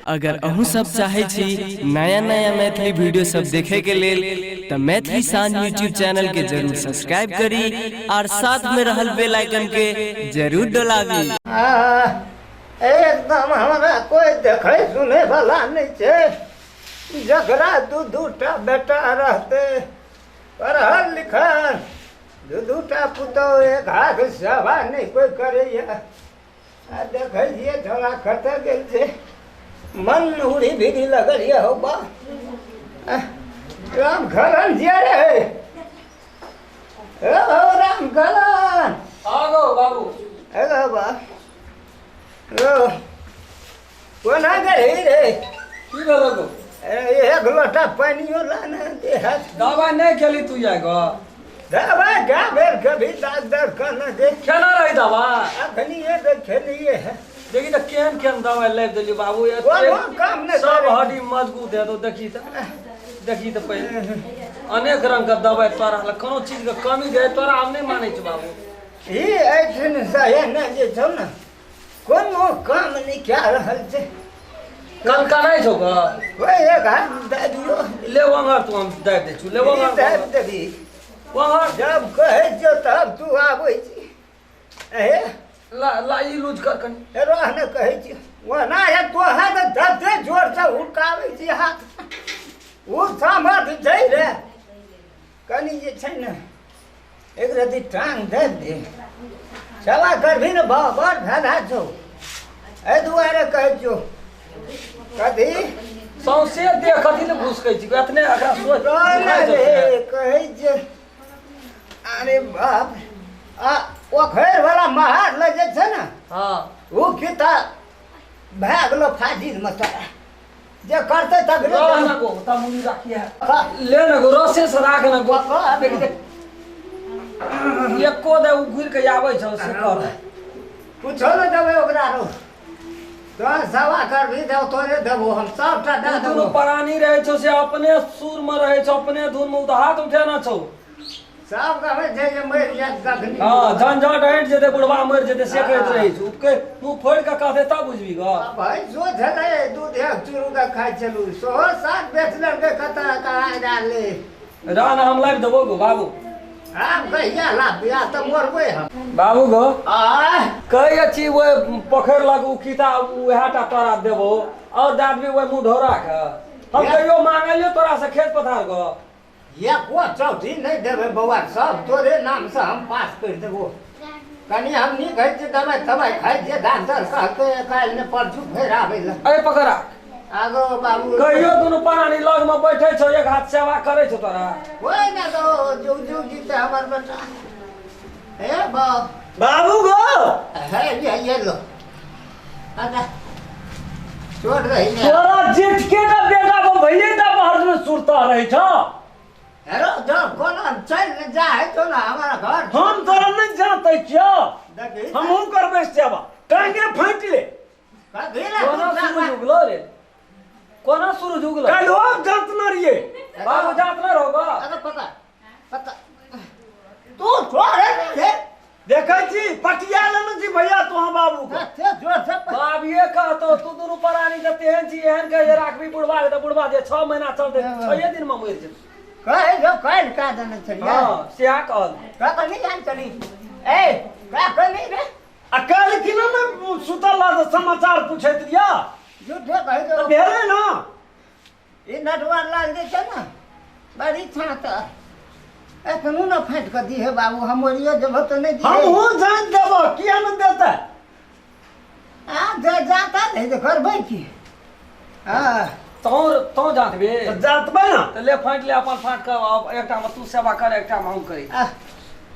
अगर अहूँ सब चाहे छी नया नया मैथिली वीडियो सब देखे के लेल त मैथिली शान यूट्यूब चैनल के जरूर सब्सक्राइब करी और साथ में रहल बेल आइकन के जरूर डोलाबी। एकदम हमरा कोई देखे सुने वाला नहीं छै। जकरा दू दू टा बेटा रहते पढ़ल लिखल, दू दू टा पुतोह, एक हाथ सेवा नहीं कोई करैया। आ देखै छियै छोड़ा कतऽ गेल छै, मन उड़ी भिड़ी लगल यऽ हौ बा। राम खलन छियै रे, ओ राम खलन। आ गो बाबू। हेलो बा, ओ कोना गेलही रे? की भेलो गो? एक लोटा पानियो लाने दे हाथ। दवाइ नहि केली तू जाय गो? दवाइ क्या बेर कभी डॉक्टर कहने दे। केना रही दवा? अखनी ये देखेलिए है। देखी तऽ केहन केहन दवाइ लाबि देलियै बाबू, कोनो काम नहि सब करे। हड्डी मजबूत हेतौ। देखी तऽ, देखी तऽ पहिले अनेक रंग के दवाइ तोरा लग, कोनो चीज के कमी रहै तोरा हम नहि मानै छी बाबू। ई एहिठिन सहे ने जे छौ ने, कोनो काम नहि कए रहल छै। कनकनाइ छौ गऽ? ओहि एक हाथ दए दियौ। ले ओंघर तू, हम दाबि दै छियौ, ले ओंघर। दाबि देबही। ओंघर। जब कहै छियौ तब तू आबै छी। ए ला ला ई लूज कर कनी। रह ने कहै छियौ ओना हे तोहा तऽ तते जोरसँ हुलकाबै छी हाथ, ओ सामर्थ छै रे। कनी जे छै ने एक रति टांग दाबि दे, सेवा करबही ने बड़ फायदा छौ। एहि दुआरे कहै छियौ कथी सौंसे देह कथी लए घुसकै छी एतने एकरा सोच रे कहै छै। अरे बाप, आ पोखरि वाला महार लग जे छै ने, हँ ओ किता भए गेलो फाजिलमे तोरा जे करतै तकरे। रह ना गो, ता मुनी राखी है ले ना गो, रसे से राख ना गो। देख देख एको दे उ घुरि के आबै छौ से कर। कुछो नहि देबै ओकरा रो, तोरा सेवा करबही देव तोरे देबो हम सबटा दए दुनू देबो। प्राणी रहै छौ से अपने सुर में रहै छौ, अपने धुन में, उ तऽ हाथ उठेना छौ। सब कहै छै जे मरि जायत कखनी। हँ झंझट हटि जेतै, बुढ़वा मरि जेतै से कहैत रहै छौ। के मुँह फोड़ि कऽ कहतै तब बुझबी गऽ। भाइ जो छलै दूध एक चूरू कऽ खाइ छलू, सेहो साग बेच लेलकै कतऽ कहाँ डालले। रह ना हम लाबि देबो गो बाबू। आब कहिया लाबी, आ तऽ मरबै हम। बाबू गो आ कहै छी ओहि पोखरि लग ओ किताब उएह टा तोरा देबो और दए देबी ओहि मुँह ढोरा के। हम कहियो मांगलियो तोरा से खेत पथार गो? एको चौथी नहि देबै बौआ, सब तोरे नामसँ हम पास करि देबो। कनि हम नीक होइ छियै, दवाइ तवाइ खाइ छियै, डॉक्टर कहलकै काल्हि नहि परसू फेर आबै लए। अरे पकड़ा आगो बाबू। कहियो दुनू प्राणी लग में बैठे छौ, एक हाथ सेवा करे छौ तोरा। कोइ ने तो जुग जुग जीते हमर बेटा। हे बाप बाबू गो। हे ये लो अच्छा छोड़ रही ने तोरा जेठके का बेटा को भैये टा बाहर में सुरता रहे छौ। हेरो जो कोनो चल ने जा है तो ना हमारा घर। हम तोरा नहीं जानते छियो, देखी हमहूँ करबै सेवा, टांगे फाटि ले। कथी ला कोना तू सूरज उगलो रे, कोना सूरज उगलो? काल्हि हम जात न रहिए बाबू, जात न रहो गो। अरे पकड़ पकड़ तू छोड़ रे। देखै छी पटिया लेने छी भैया तोहाँ बाबू के। कते जोर से बाबिये कहतो तू दुनू प्राणी के तेहन छी एहन के जे राखबी बुढ़वा के तऽ बुढ़वा जे 6 महीना चलतै 6 दिन में मरि जेतै। कहै जो काल्हि का देने छलियै। हँ सेहा कहल। का कनी जान चली ए का कनी रे। आ काल्हि कि ने सुतल रह तऽ समाचार पूछैत रहिया। झूठे कहै तऽ जो भेलै ना। ई नटवर लाल जे छै ने बड़ी छात एखनो ने फाटि कऽ दिहे बाबू, हम मरियो जेबो तऽ नहि दिहे। हमहूँ जानि देबो, किया ने देतै। आ जे जाता नहि तऽ करबै की। हँ तों जातबे तऽ जातबै ना। तऽ ले फाटि ले अपन फाटि कऽ, अब एकटा में तू सेवा कर, एकटा में हम करी।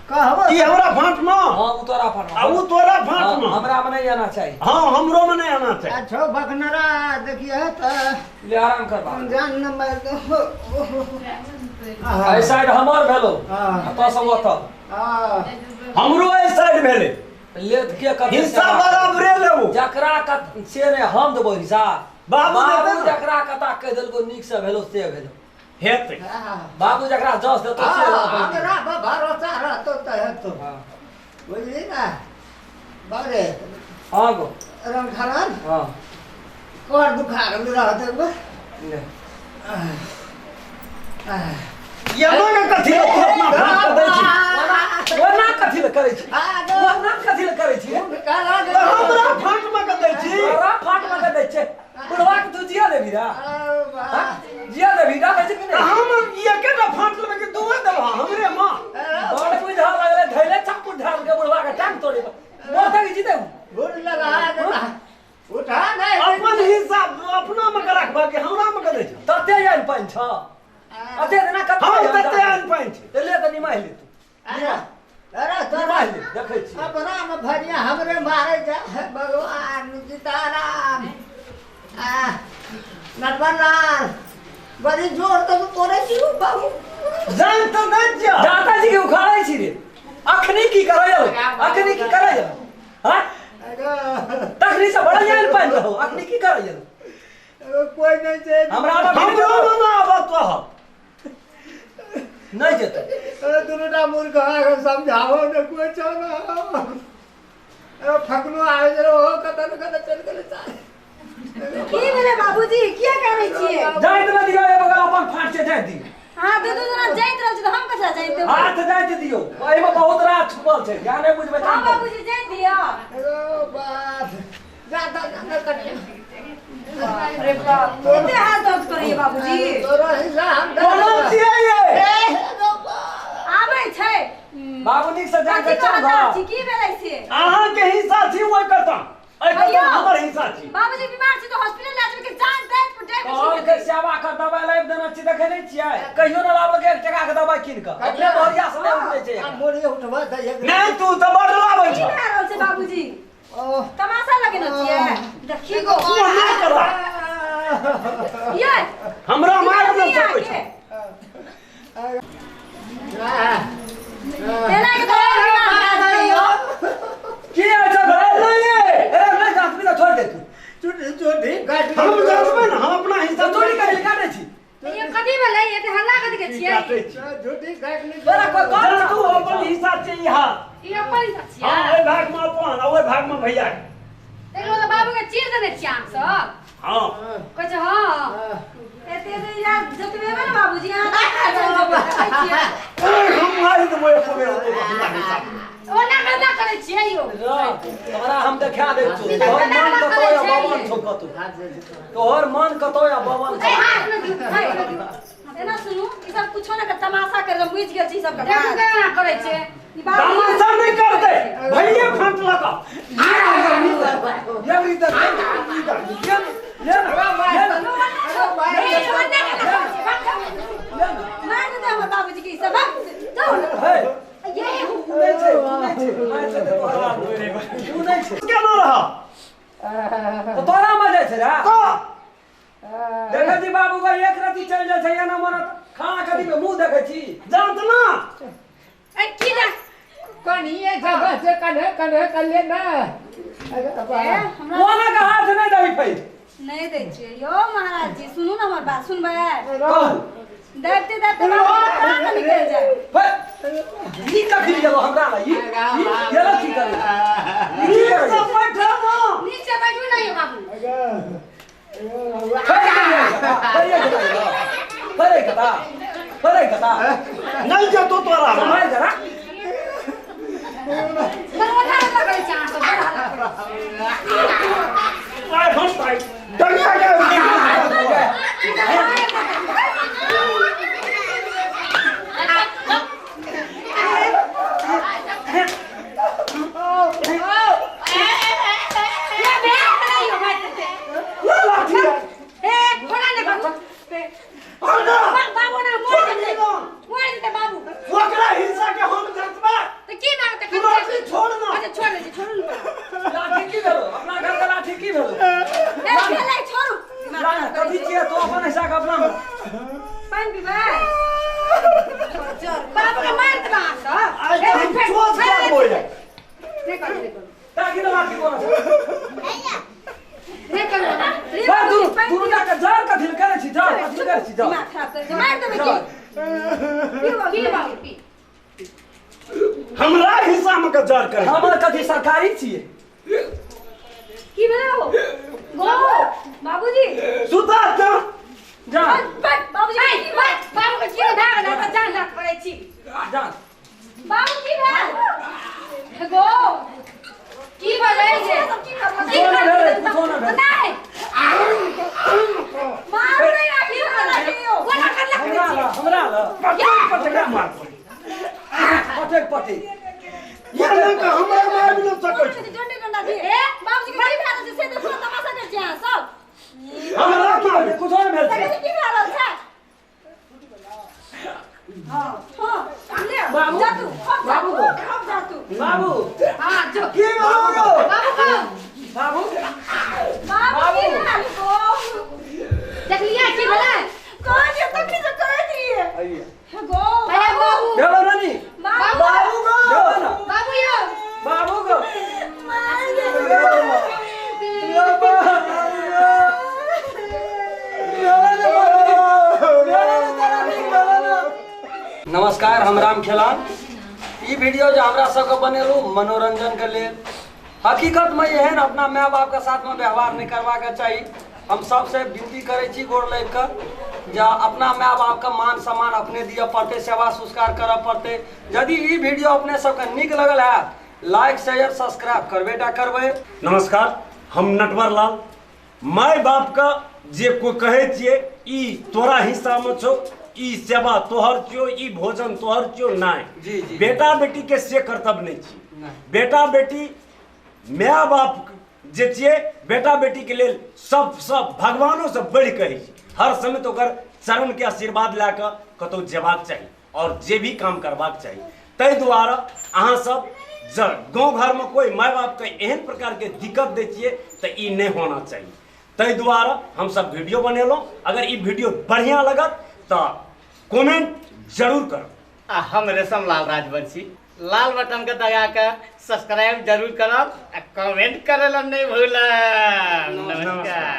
कहबो ई हमरा फाट में। हाँ उ तोरा फाट में। आ उ तोरा फाट में। हमरा में नहीं आना चाहिए। हाँ हमरो में नहीं आना चाहिए। अच्छा बकनरा देखिए तऽ ले आराम कर बाबू। जान न मार दो। एहि साइड हमर भेलो हाँ। आ तो सब ओतऽ। हाँ। हमरो एहि साइड भेलै। ले के कते हिस्सा सेवा बराबरे लेबो। जकरा कत से नहि हम देबो हिस्सा। बाबू देतै बाबू ने। जकरा कता कहि देलको नीक से भेलो से भेलो। हेतै। बाबू जकरा जस देतो से हमरा पर भरोसा रहतो तऽ हेतो। हाँ। बुझली ना बाबरे। हाँ गो। रंगखाना। हाँ। कर दुखा गेल रहत यमा के कथी ले तू अपना भात के दै छी ओना कथी ले करै छी ओना कथी ले करै छी तऽ हमरा फाट में के दै छी तोरा फाट में के दै छै बुढ़वा के तू जिया देबी रा जिया देबी रा कहै छै कि नहि हम एकेटा फाट लेबै कि दुए देबह हमरे मां बड़ बुझा लगले धैले चप्पू ढाल के बुढ़वा के टांग तोड़े मरते की जीते गोड़ लगा देता उठा नहीं अपन हिस्सा अपना में के रखबा कि हमरा में के दै छी तते आइन पानि छ अते दिना कते हम तते आइन पानि छी ले त निमाहि ले तू अरे तोरा निमाहि ले देखै छी अपना में भरिया हमरे मारे जा भगवान सीताराम आ नटवरलाल बड़ी जोर तो तोरे छी बाबू जान त नै छियै दादा जी के उखाड़ै छी रे अखनी की करै अखनी की करै हां तखनी से बड़ा आइन पानि रहो अखनी की करै कोई नहीं छै हमरा हमरो ना आबत तो नहीं जेतै दुनूटा मूर्ख के समझाओ ने कोई छौ ना अरे फकनो आवे जे हो कत न कत चल गेल चाहे की भेलै बाबूजी किया करै छियै जाइत न दियौ ए बगल अपन फाट छै जाइत दियौ हां दू जना जाइत रहल छी त हम कथला जाइत देबै हाथ जाइत दियौ एहिमे बहुत रात छुपल छै ज्ञाने बुझबै हां बाबूजी जाइत दियौ अरे बाप जाता न कटिया अरे बाप एते हाथ दर्द करैए बाबूजी तोरा हिस्सा हम कोना छियै ये आबै छै बाबू नीक से जाके चल घर की भेलै से अहाँ के हिस्सा छी ओइ करता एहि करता हमर हिस्सा छी बाबूजी बीमार छी त हॉस्पिटल ले जाबे के जान दैत पर जाय और के सेवा कर दवाई लाइब देना छी देखै नै छियै कहियो न लाबल के 1 टका के दवाई कीन के अपने भरिया से नै उठै छै आ मोरी उठबा दै नै तू त बड़ लाबै की छ भए रहल छै बाबूजी तमाशा लगेने छियै देखी गो तू नहि करबा ये हमरा मारि नै सकै छ एना के दवाई बीमार भए जेतै की अच्छा भेल नै ए नै जात भी त छोड़ दे तू चुटी चुटी काट हम जानबै न हम अपना हिस्सा चोरी करै काटै छी ये कथी भेलै एते हल्ला कथी के छियै काटै छी झूठी काट ली तोरा कोई चल तू अपन हिस्सा छी यहाँ ई अपन हिस्सा छियै हां ओइ भाग में अपन आ ओइ भाग में भैया देखलो त बाबू के चीर देने छियै अहाँ सब हां कहै छै हां एते एते यार जतबेबै ने बाबूजी अहाँ छियै हम मारि देबै एको बेर तो अपना हिस्सा ओना कना करै छियै यौ तोरा हम देखा दै छौ तोहर मन कतौ या बवन छौ कतौ तोहर मन कतौ या बवन ए हाथ में दियौ हाथ में दियौ एना सुनू ई सब कुछो ना तमाशा कर बुझि गेल छी सब देखू केना करै छै तमाशा नहीं करते भैया फाट लगा ये भी त ये ले ना मार दे हमर बाबूजी के ई सब जाउ हे ये नै छै नै छै मार दे तोहर तू नै छै केना रह तो तोरा मजा छै रे तो देखै छी बाबू के एक राति चल जाइ छै एना मरत खाना कदी में मुंह देखै छी जानत ना ए की जा कनिए जगह से कन्हे कन्हे कर ले ना अरे हमरा कोना के हाथ नै दही फै नहीं दै छियै यौ महाराज जी सुनू ना हमर बात सुनबै कहू दाबते दाबते बाबू प्राण निकल जाए फै ई कथी गेलो हमरा ला ई गेलो की करे ई की करे सब बैठा ना नीचे बैठू ना यौ बाबू फरै कता फरै कता नहीं जतो तोरा संभाल जरा बड़ हल्ला करै छै अहाँ सब बड़ हल्ला करै आइ हम ताई डंगा के ये भेल नहि यौ मारि लाठी ए थोड़ा ने बाबू बाबू ना मोड़ देते मोड़ देते बाबू ओकरा हिस्सा के हम जतबा त की मांगते तू लाठी छोड़ ना अच्छा छोड़ दे छोड़ू ना लाठी की भेलो अपना घर के लाठी की भेलो ए भेलै छोड़ू कथी छियै तो अपन हिस्सा के अपना पानि पीबै बाबू के मारि देबा अहाँ सब आज हम चोट करबो नहि करू नहि करू ताकि ना लाठी कोना छै नहि करू बा दू दू जाके जार कथी करै छी जार कथी करै छी जार दिमाग खराब करै छै मारि देबै की पी बाबू पी हमरा हिस्सा में के जार करे हमर कथी सरकारी छियै की भेलै हो गो बाबूजी सुता जा जा बाबूजी बाबू के की भाग ना त जान ना करै छी जा बाबू की भेल गो की भेलै जे कुछो ना भेलै कुछो ना भेलै नहीं मारू नहीं आखिर कोना करलक हमरा ल हमरा ल पटक मार पटक पटक ये नहीं का हमरा मार भी नहीं सकै बाबूजी डंडे डंडा दिए ए बाबूजी के की भेल छै से देखो तमाशा कर छी अहाँ सब हमरा की भेलै कुछो ना भेल छै की भेल छै हां हां ले बाबू जा तू बाबू हम जा तू बाबू हां जो की बाबू बाबू को बाबू बाबू की भेल गो देखलियै की भेलै कह जे तखनी से कहैत रहियै आइए गो अरे बाबू भेलो रानी बाबू बाबू गो भेलो ना बाबू यो बाबू गो मार दे नमस्कार हम राम खेलान। ई वीडियो जो हमरा सबके बनेलू मनोरंजन के लेल, हकीकत में एहन अपना माय बाप के साथ में व्यवहार नहीं करवा के चाहिए। हम सबसे विनती करै छी गोर लागि कऽ जे अपना माय बाप के मान सम्मान अपने दिअ पड़तै, सेवा संस्कार करऽ पड़तै। यदि ई वीडियो अपने सबके नीक लगल है लाइक शेयर सब्सक्राइब करबे टा करबै। नमस्कार, हम नटवर लाल। My बाप का जे कोई कहै छियै ई तोरा हिस्सा में छौ, ई सेवा तोहर छियो, ई भोजन तोहर छियो, नहीं जी जी बेटा बेटी के से कर्तव्य नहीं छी। बेटा बेटी my बाप जे छियै बेटा बेटी के लेल सब सब भगवानों से बढ़ि कहै छी। हर समय तो ओकर चरण के आशीर्वाद लए कऽ कतहु जेबाक चाही और जे भी काम करबाक चाही। ताहि दुआरे अहाँ सब जब गाँव घर में कोई my बाप के एहन प्रकार के दिक्कत दै छियै तऽ ई नहीं होना चाही। ताहि दुआरे हमसब वीडियो बनेलहुँ। अगर ई वीडियो बढ़िआँ लगत तऽ कमेंट जरूर करब। आ हम रेशम लाल राजवंशी, लाल बटन के दबा के सब्सक्राइब जरूर करब आ कमेंट करे ला नहीं भूलब। नमस्कार।